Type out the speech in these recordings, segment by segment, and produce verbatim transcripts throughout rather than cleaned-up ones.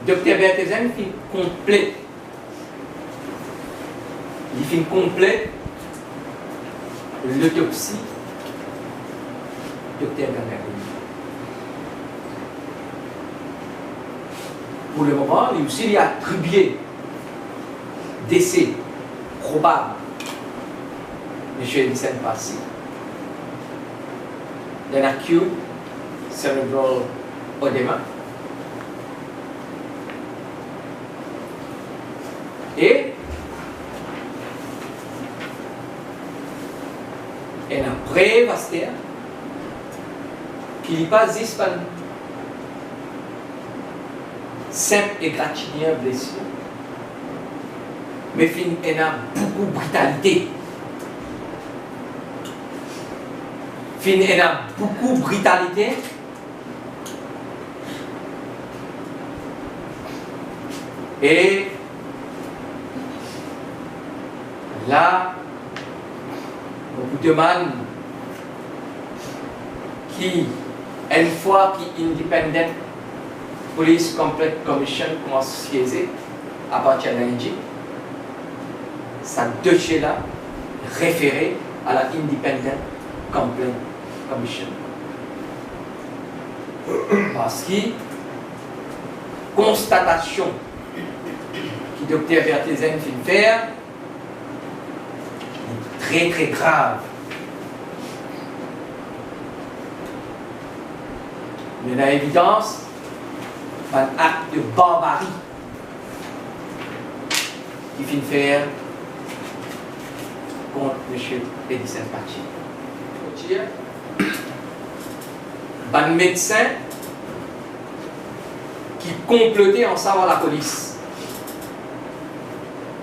Dokter Berthelsen finn konplet, li finn konplet lotopsi Dokter Bernard René. Pou lemoman, li osi, li atribie dese probab Misie Edison Paty d'un acute cerebral oedema. E ena prev aster ki li pa zis bann sinp egratigner blesir, me finn ena boukou britalite. Finn ena boukou britalite. E la, mo pou demann ki, enn fwa ki Independent Police Complaint Commission koumans sieze, apartir lindi, sa dosie la refere a la Independent Complaint Commission. Parski konstatasion ki Dokter Berthelsen finn fer, li tre, tre grav. Li ena evidans bann akt de barbari ki finn fer kont Misie Edison Paty. Bann medsin ki konplote ansam ar lapolis,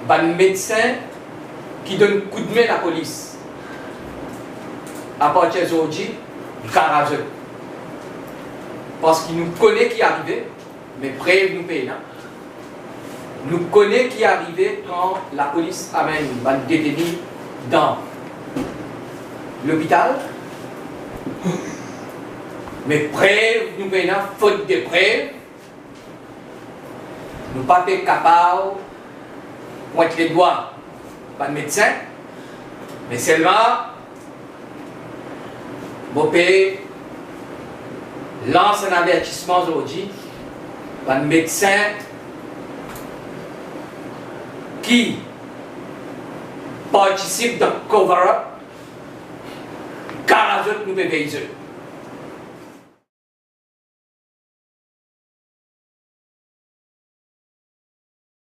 bann medsin ki donn koudme lapolis, apartir zordi, gara zot. Parski nou kone ki arive, me prev nou pena. Nou kone ki arive kan lapolis amenn bann deteni dan lopital, me prev nou pena, fot de prev, nou pa pe kapav pwint ledwa bann medsin, me selman mo pe lans enn avertisman zordi, bann medsin ki partisip dan cover-up, gara zot, nou pe vey zot.